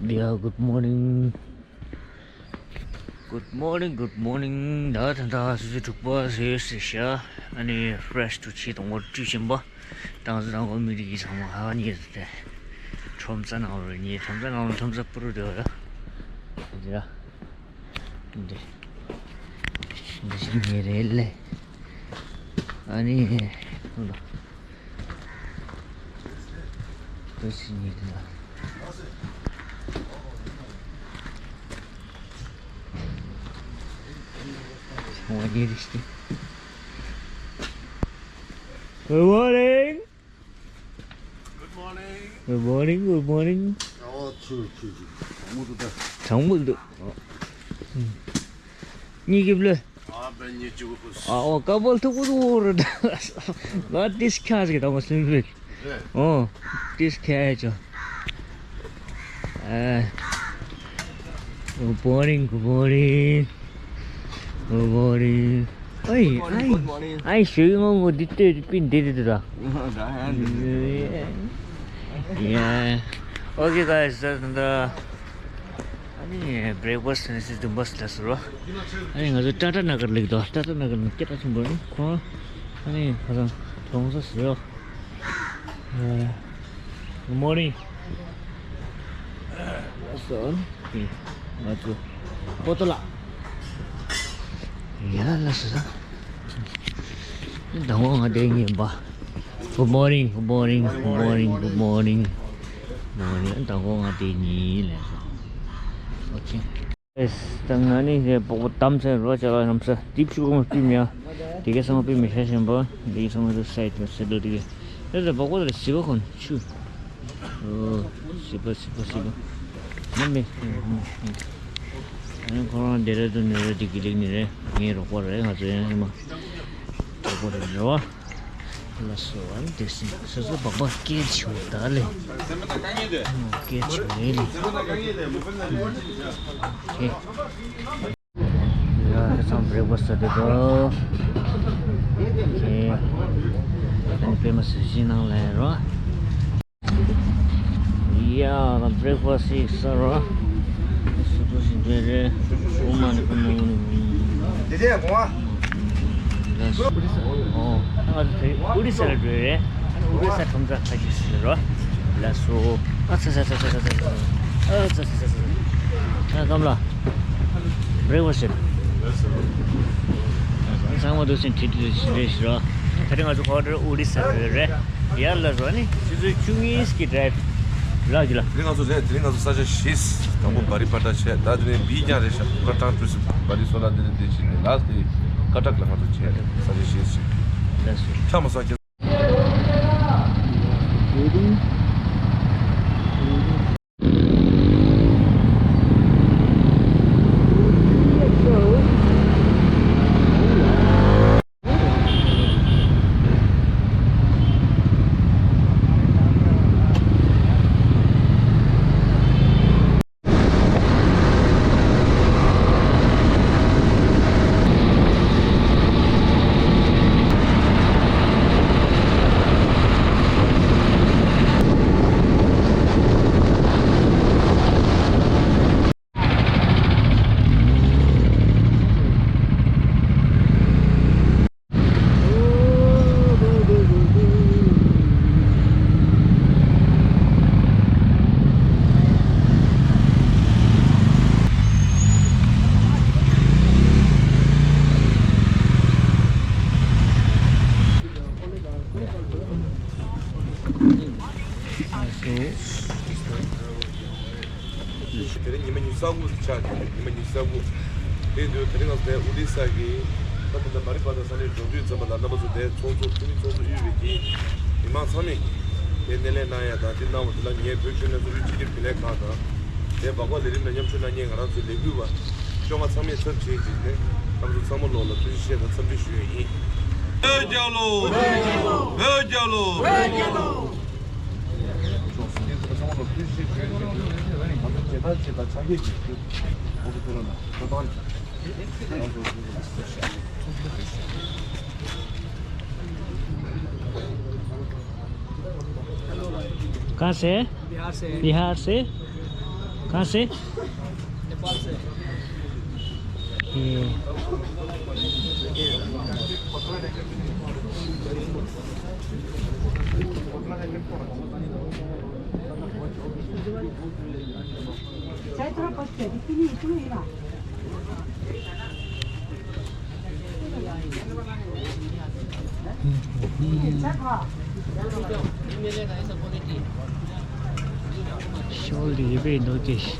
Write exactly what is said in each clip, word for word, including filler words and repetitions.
Yeah, good morning. Good morning, good morning. ད་ད་ད་སུ་སུ་དྲུག་པ་ཟེར་ཟེར་ཤག་ཨ་ནི་fresh to ཆེ་དང་པོ་བཀྲུས་ཕྱིན་པ། དང་སུ་དང་པོ་མི་རིགས་ཀྱི་ཚང་མ་ཧ་ཉེ་ཟེར་ཏེ། ཁྲོམ་ས་ནང་རུ་ཉེ། ཁྲོམ་ས་ནང་རུ་ཁྲོམ་ས་པུ་རུ་དེ་བ་ར། འདི་འདི་ཞིག་ཉེ་རེད་ལེ། ཨ་ནི་ཧུ་ལ། ད་ཅི་ཉིད་ལ། ཚང་མ་ཉིད་རེད། Good morning. Good morning. Good morning, good morning. ཨོ་ཆུ་ཆུ་ཆུ། གྲང་མོ་འདུག་གྲང་མོ་འདུག་གཉིས་ཀྱི་བློ། ཨ་བན་ཉི་ཅུ་གུ་ཕུས། ཨ་ཨོ་ཀ་བོལ་ཐུག་གུ་རུ་རུ་ད། ང་ཏིས་ཁྱ་ཟིག་དང་མ་སུན་བིག་ཨོ་ཏིས་ཁྱ་ཡ་ཅོ། ཨ། Good morning, good morning. Good morning. ཨའི་ཨའི་ཨའི་ཞུ་ཡི་ངོ་ངོ་འདི་ལྟོས་པིན་འདི་འདི་འདི་ད། Yeah. Okay, guys, ད་ད་ད། ཨ་ནི་breakfast ནི་སི་དུམ་བ་སི་ལ་སུ་རོ། ཨ་ནི་ང་ཚོ་ཊ་ཊ་ན་གར་ལེགས་དོ། ཊ་ཊ་ན་གར་ནི་སྐད་གྲགས་ཆེན་པོ་རེད། ཁོང་ཨ་ནི་ཁ་སང་གྲོང་ས་སུ་རོ། Good morning. ལགས་སོ། ང་ཚོ་པོ་ཏོ་ལ། ཡ་ལ་ལགས་སོ། དང་པོ་ང་དེ་ཉིན་པ། Good morning, good morning, good morning, good morning. Good morning. དང་པོ་ང་དེ་ཉིན་ལས་སོ། Okay. ཨེས། ད་ང་ནི་ཧེ་པོ་པོ་དམ་སེ་རོ་ཅ་ལ་ནམ་ས་ཏིབ་ཤུ་གོ་མ་པི་མི་ཡ། དེ་ག་སང་པི་མི་ཤ་ཞན་པོ། དེ་ག་སང་སའིད་མ་སེ་ལོ་དེ་ག་ཨེ་ད་པོ་པོ་ད་སི་བ་ཁོན་ཆུ། ཨོ། སི་པ་སི་པ་སི་པ། ནམ་མེ། ཨ་ནི་ཁོ་རང་ཌེ་ར་ཌུན་ནས་རེད། དེ་གི་ལིག་ནས་རེད། ངའི་རོགས་པ་རེད། ང་ཚོ་ཡང་ཧི་མ་རོགས་པ་རེད་རེད་བ། ལགས་སོ། ཨ་ནི་དེ་སི་སོ་སོ་སྦག་སྦག་སྐད་ཆེ་བོ་ད་ལེ། སྐད་ཆེ་བོ་རེད་ལེ། ཨོ་ཁེ། ཡ་ཁ་སང་བྲེག་ཕ་སི་ཊི་དེ་དོ། ཨོ་ཁེ། ཨ་ནི་པད་མ་སུ་ཤི་ནང་ལ་ཡིན་རོ། ཡ་ད་བྲེག་ཕ་སི་ཊི་ཟེར་རོ། སུ་ཏུ་ཞིག་འདྲ་རེད། ཨོ་མ་ནི་ཀུ་མ་ནི། དེ་དེ་གོང་ཨ། ཨོ། ཨ་ཙི་ཨོ་རི་ས་ལ་འགྲོ་རེད། ཨོ་རི་ས་ཁྲོམ་ས་ཁ་ཤས་ཤིག་ལ་རོ། ལགས་སོ། ཨ་ཙི་ཙི་ཙི། ཨ་ཙི་ཙི་ཙི། ཨ་ཀམ་ལ། བྲེག་ཕ་སི་ཊི། ཚང་མ་འདུག་སེ་ཁྲིད་དུ་ཕྱིན་རེད་ཤི་རོ། ད་རེས་ང་ཚོ་ཧོ་ཊེལ་ཨོ་རི་ས་འགྲོ་རེད། ཡར་ལ་རོ་ནི་ཆུ་ཚོད་བཅུ་གཉིས་ཀྱི་ཌ་རའིབ་རག་གི་ལ། དེ་རིང་ང་ཚོ་རེད། དེ་རིང་ང་ཚོ་ས་ཆ་བཞི། དང་པོ་བ་རི་པ་ཏྲ་བྱས། ད་དེ་ནས་བི་རྐྱང་རེད་ཤག་ཀ་ཏང་ཀྲུ་སི་བ་རི་སོ་ལ་དེ་ནས་དེ་བྱས་ནས་ལ་སི་ཀ་ཏག་ལ་ང་ཚོ་བྱས་རེད། ས་ཆ་བཞི་ཞིག་ལགས་སོ། ཁྲ་མ་ས་ཁྱེད། དེ་རིང་ཉི་མ་ཉི་ཤུ་རྩ་དགུ་ཆགས་ཀྱི་འདུག་ཉི་མ་ཉི་ཤུ་རྩ་དགུ། དེ་དུས་དེ་རིང་ང་ཚོ་ཨོ་རི་ས་གི་ད་ལྟ་བ་རི་པ་ཏྲ་ས་གནས་འགྲོ་དུས་ཙམ་པ་ལ་རྣམ་པ་ཚོ་དེ་ཚོགས་གཙོ་འཐུས་མི་ཚོགས་གཙོ་དབུས་པའི་གི་མི་མང་ཚང་མས་ཀྱི་དེ་སྣེ་ལེན་གནང་ཡ་དང་། དེ་གནང་བ་དེ་ལ་ངས་བོད་ཆོས་ལྷན་ཚོགས་དབུས་སྤྱི་ཁྱབ་རྒྱུན་ལས་ཁང་དང་། དེ་སྦག་སྦག་ལས་རིམ་ལ་མཉམ་ཞུགས་གནང་མཁན་ང་རང་ཚོའི་ལས་འགུལ་བ་བཅོ་ལྔ་ཚང་མས་ཚབ་བྱས་བྱས་ནས་རྣམ་པ་ཚོ་ཚང་མ་ལོག་ལ་ཐུགས་རྗེ་ཆེ་དང་འཚམས་འདྲི་ཞུ་ཡ་ཡིན། བོད་རྒྱལ་ལོ། བོད་རྒྱལ་ལོ། कहाँ से है? बिहार से। बिहार से। कहाँ से? ये। ཤོར་ལི་བའི་ནོ་ཀེ་ཤི།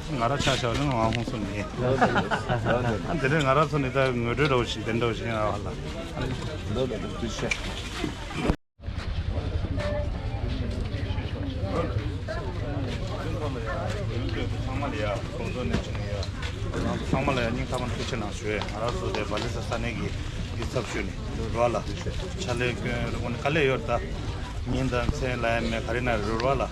ང་ར་ཆ་བཞག་ནི་ང་ཧོང་སུ་ནི། ཨ་དེ་ནས་ང་ར་ཚོ་ནི་ད་ངོ་སྤྲོད་འདྲ་བོ་ཞིག་དེ་འདྲ་བོ་ཞིག་ཡིན་ར་བ་ལ། ཚང་མ་ལ་ཡ་ཁོང་ཚོ་ནས་བྱུང་ཡ། ཚང་མ་ལ་ཡ་སྙིང་ཐག་པ་ནས་ཐུགས་རྗེ་ཆེ་གནང་ཞུ་ཡ། ང་ར་ཚོ་དེ་བ་ལི་ས་ས་གནས་ཀྱི་འདི་ཚབ་ཞུས་ནས་ར་བ་ལ་ཕྱག་ལས་སྐྱོན་རེ་ཁོང་ནི་དཀའ་ལས་ཡོད་ད། ཉིན་དང་མཚན་ལ་ཡ་མེད་ག་རེ་ན་རེ་ར་བ་ལ།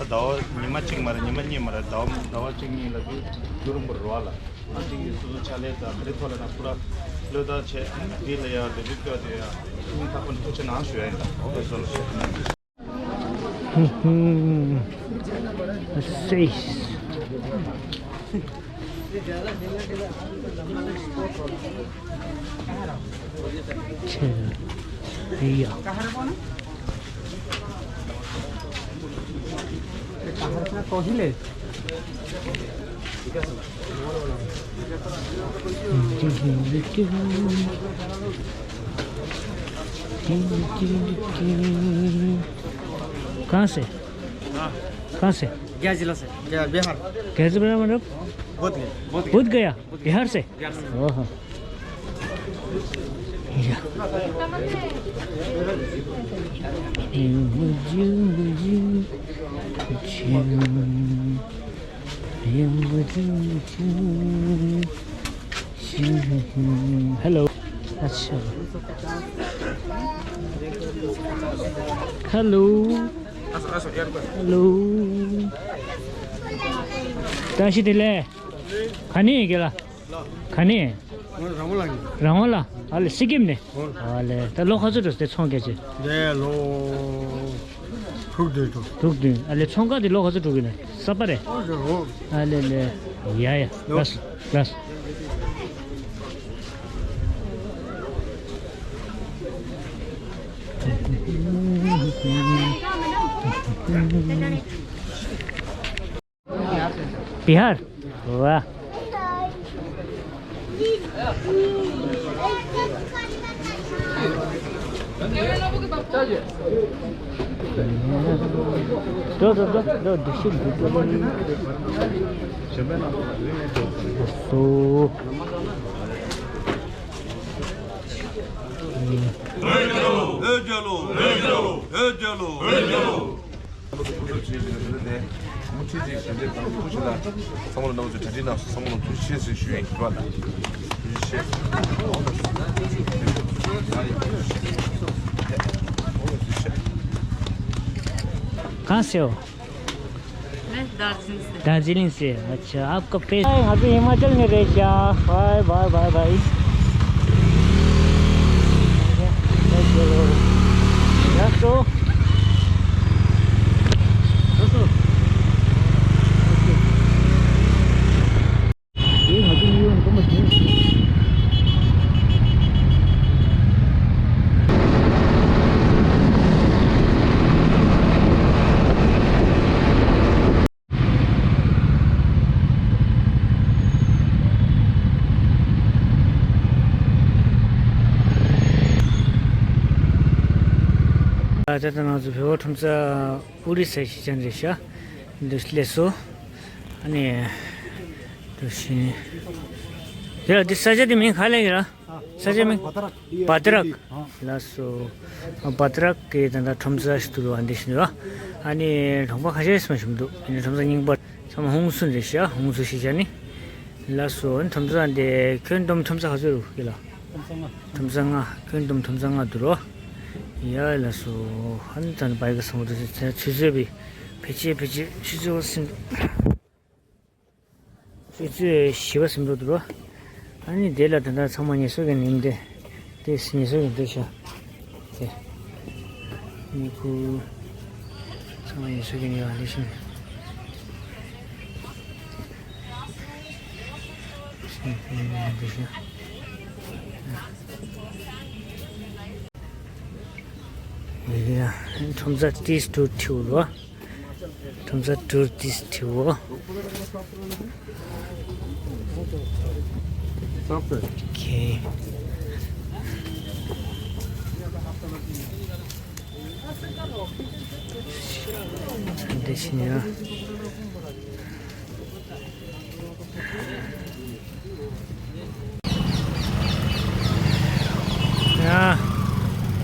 ད་ཟླ་བ་ཉི་མ་གཅིག་མ་རེད། ཉི་མ་གཉིས་མ་རེད། ཟླ་བ་ཟླ་བ་གཅིག་གཉིས་ལ་དུས་རྒྱུན་རིང་པོ་རེད་བ་ལ། ཨ་ཅིག་གིས་སོ་སོ་ཕྱག་ལས་དང་ག་རེ་ཐོག་ལ་ན་ཕུ་ར་བློས་བཏང་བྱས། འདི་ལ་ཡང་འབྲེལ་འདྲིས་སྐྱོར་དེ་ཡང་སྙིང་ཐག་པ་ནས་ཐུགས་རྗེ་གནང་ཞུ་ཡ་ཡིན། ད་འོ་དེ་ཚོ་ལ་ཞུ། कहाँ से? हाँ। कहाँ से? गया जिला से। गया, बिहार। कैसे बना मतलब? बोध गया। बोध गया। बोध गया, बिहार से? बिहार से। ओहो। या। Hello. अच्छा। Hello. Hello. བཀྲ་ཤིས་བདེ་ལེགས། ག་ནས་ཡིན་གྱི་ལ། ག་ནས། ང་རང་ངོ་ལ་ཡིན། རང་ངོ་ལ། ཨ་ལེ་སི་ཀིམ་ནས། ཨ་ལེ་ད་ལོ་ག་ཚོད་འགྲོ་དེ་ཚོང་རྒྱག་ཅིག་དེ་ལོ་དྲུག་བདུན་འགྲོ། དྲུག་བདུན། ཨ་ལེ་ཚོང་ཁང་དེ་ལོ་ག་ཚོད་འགྲོ་གི་ན་གསར་པ་རེད། ཨ་ལེ་ལེ། ཡ་ཡ། ལགས་སོ་ལགས་སོ། बिहार। वाह। ཁྲིད་ཅིག་ཞལ་འདེབས་དང་ཐུགས་རྗེ་ལ་ཚང་མ་ལ་རྣམ་པ་ཚོས་གྲ་སྒྲིག་གནང་སོང་། ཚང་མ་ལ་ཐུགས་རྗེ་ཆེ་ཟེར་ཞུ་ཡིན་ཞུ་བ་ལ་ཐུགས་རྗེ་ཆེ། कहाँ से हो? मैं दार्जिलिंग से। दार्जिलिंग से, अच्छा। आपका पेज। हाँ, अभी हिमाचल में रह क्या? Bye, bye, bye, bye. ད་ལྟ་ང་ཚོ་བོད་པ་ཁྲོམ་ས་ཨུ་རི་ས་ཞིག་ཅན་རེད་ཤག་འདི་སླེབས་སོང་། ཨ་ནི། འདི་ཤི། དེ་ལ་འདི་ས་ཆ་འདི་མིང་ག་ལབ་ཀྱི་རེད། ས་ཆ་མིང་། བ་ཏྲག། བ་ཏྲག། ལགས་སོ། བ་ཏྲག་གི་ད་ལྟ་ཁྲོམ་ས་ཞིག་འདུག་ཨ་འདི་ཤི་འདུག་ཨ་ནི་གྲོང་པ་ཁ་ཤས་སུ་མ་ཞིག་འདུག་ཨ་ནི་ཁྲོམ་ས་རྙིང་པ་ཚང་མ་ཧུང་སུན་རེད་ཤག་ཧུང་སུན་ཞིག་ཅན་ནི། ལགས་སོ། ཨ་ནི་ཁྲོམ་ས་འདི་ཁྱོན་བསྡོམས་ཁྲོམ་ས་ག་ཚོད་རེད་ལགས། ཁྲོམ་ས་ལྔ། ཁྱོན་བསྡོམས་ཁྲོམ་ས་ལྔ་འདུག་རོ། ཡ་ལགས་སོ། ཨ་ནི་ད་ནི་བ་ཡི་ག་སང་བ་དུ་ཆུ་ཚོད་པའི་ཕལ་ཆེར་ཕལ་ཆེར་ཆུ་ཚོད་ཟིན་འདུག་ཆུ་ཚོད་བཞི་པ་ཟིན་འགྲོ་འདུག་རོ། ཨ་ནི་དེ་ལ་ད་ལྟ་ཚང་མ་ངལ་གསོ་གི་ནིམ་དེ་དེ་ངལ་གསོ་གི་འདུག་ཤག་དེ་ནི་ཁུ་ཚང་མ་ངལ་གསོ་གི་ནི་ཡང་འདི་བཞིན། ཁྲོམ་ས་ཏིས་ཏུ་ཐིའུ་རོ། ཁྲོམ་ས་ཏུར་ཏིས་ཐིའུ། ཁེ། འདི་ཕྱིན་ཡ། ཡ།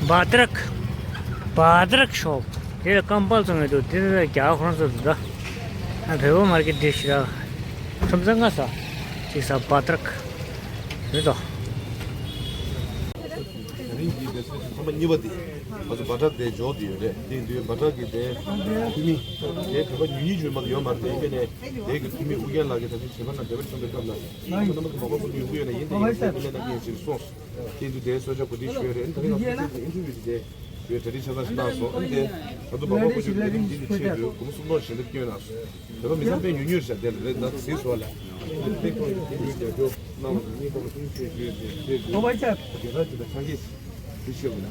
བ་ཏྲག་བ་ཏྲག་ཤོབ། དེ་ལ་ཀམ་པལ་ཚང་ཡོད་འདུག་དེ་ལ་རྒྱ་ཁོ་རང་ཚོ་འདུག་ད། ཨ་བོད་པ་མར་ཀེ་ཊི་འདི་ཞིག་ར། ཁྲོམ་ས་ལྔ་ས། གཅིག་ས་བ་ཏྲག་ཡོད་དོ། ད་རིང་འདི་བེད་སྤྱོད་ཚོགས་པ་གཉིས་པ་དེ། ང་ཚོ་བ་ཏྲག་དེ་འཇོག་དེ་ཡོད་རེད། དེ་འདུས་བ་ཏྲག་གི་དེ་འཐུས་མི་དེ་བོད་པ་ཉུང་ཉུང་བྱུང་མ་གཏོགས་ཡོད་མ་རེད། དེ་ཡིན་པས་ནས་དེ་གི་འཐུས་མི་ཨུ་རྒྱན་ལགས་ཀྱིས་ད་ཐེངས་བྱེད་པ་ན་འབྲེལ་བ་བྱུང་བའི་སྐབས་ལ་ང་ཚོ་རྣམ་པ་ཚོ་མ་གོ་བ་ཉུང་གི་ཡོད་ན་ཡིན། དེ་ཡིན་ན་ཁས་ལེན་གནང་གི་ཡིན་ཞེས་གསུངས། དེ་འདུ་དེ་གསོལ་ཇ་གོ་སྒྲིག་ཞུས་རེད། ད་རིང་ང་ཚོ་ཚོགས་པའི་ཨིན་ཊར་བིའུ་དེ་དེ་ཞུས་གྲ་སྒྲིག་ཆ་ཚང་ཞིག་གནང་སོང་། ཨ་ནི་དེ་ད་དུང་འབའ་པ་ཀུ་ཤུ་ལས་རིམ་འདི་ནི་ཆེད་དུ་སྒོར་མོ་སུམ་སྟོང་ཞལ་འདེབས་བསྐྱོན་གནང་སོང་། བོད་པ་མི་ཚང་དཔེ་ཉུང་ཉུང་ཞིག་དེ་ལ་རེད་ན་གཟིགས་སོང་ལ། དེ་ཁོང་གི་དེ་ལུས་རྒྱབ་སྐྱོར་གནང་བ་གཉིས་པ་ཐུགས་རྗེ་ཆེ་ཞུས་ཏེ་ཞུས་ཏེ་རྒྱལ་ཁབ་ཅིག་ལ་ཆ་རྐྱེན་ཞིག་ཞུ་དགོས་ན།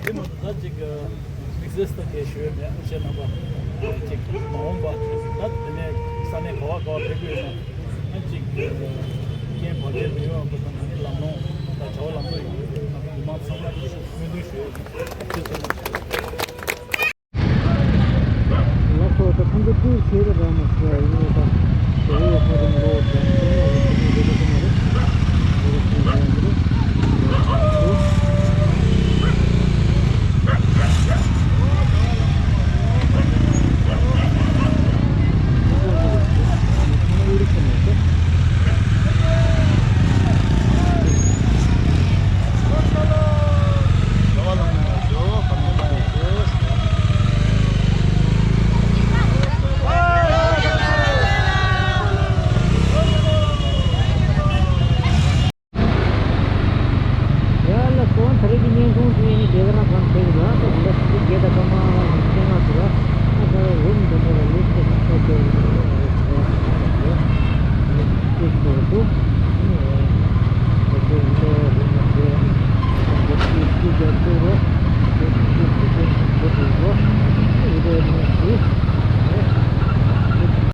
དེ་མ་གཏོགས་ད་ཅིག་དམིགས་བསལ་ལྟ་གས་ཞུ་ཡས་མེད། ཨ་ཅེ་རྣམ་པ་ཅིག་མ་འོངས་པ་ད་དེ་ནས་ས་གནས་ག་བ་ག་བ་ཕེབས་ཀྱི་ཡོད་ན། ཨ་ཅིག་རྐྱེན་བར་ཆད་མི་ཡོང་བ་དང་། ཨ་ནི་ལམ་ལྷོང་དང་བྱ་བ་ལམ་འགྲོ་ཡོང་བའི་ང་ཚོ་མི་མང་ཚང་མ་གིས་སྨོན་འདུན་ཞུ་ཡས་ཡིན། ཐུགས་རྗེ་ཆེ། ལགས་སོ། ད་ཁོང་ཚོ་ཀྲུའུ་བྱེད་པ་རང་མ་ཟེར་བ་ཡིན་ནོ། ད་དེ་རེད། ཧོ་རིན་ལོ་ཀྲུའུ་བྱེད་པ་རེད། ཧོ་རིན་ཀྲུའུ་བྱེད་པ་རེད། ཁོང་ཚོས་ནི་དེ་ག་རང་གང་བྱེད་ཀྱི་འདུག་ཨ་ཚོ་དགོན་པ་ཆུ་ཚོད་བརྒྱད་དང་སྐར་མ་ལྔ་ནས་བཅོ་ལྔ་ཚོ་ལ་ཨ་ཚོ་རུམ་དེ་ཚོ་ལ་ལུས་ཏེ་ཚོ་དེ་རུ་དེ་ཚོ་ལ་རེད་ཟེར་བ་དེ་ཚོ་ལ་ལུས་ཏེ་ཚོ་འདུག